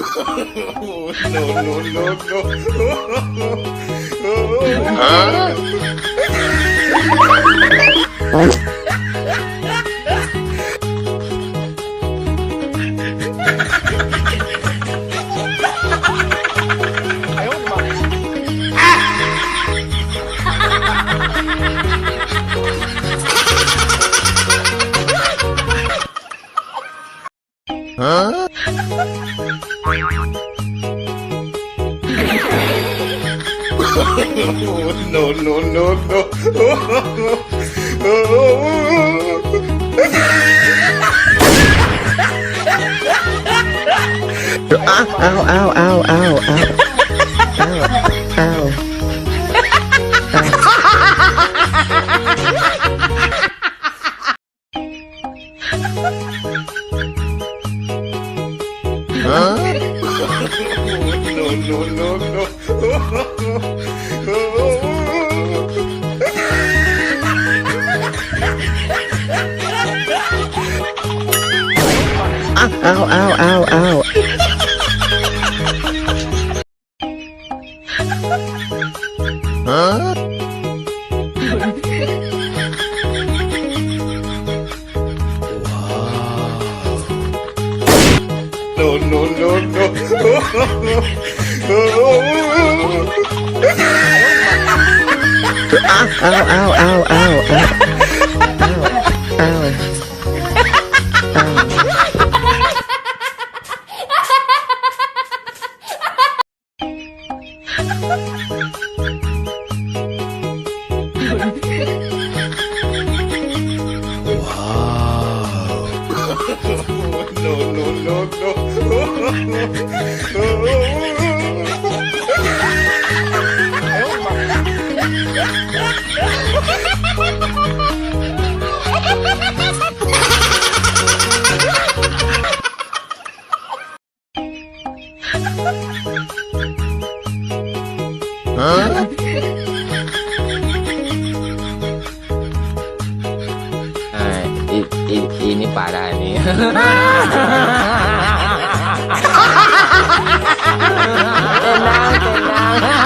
No, no, no, no. No, no, no, no. Ow, ow, ow, ow, ow. Ow, ow. No, no, no, no. Ow, ow, ow, ow. No, no, no, no. Ow, ow, ow, ow, ow. Ow, ow. Ow. No, no, no, no. Nah, ini parah nih. Tenang, tenang.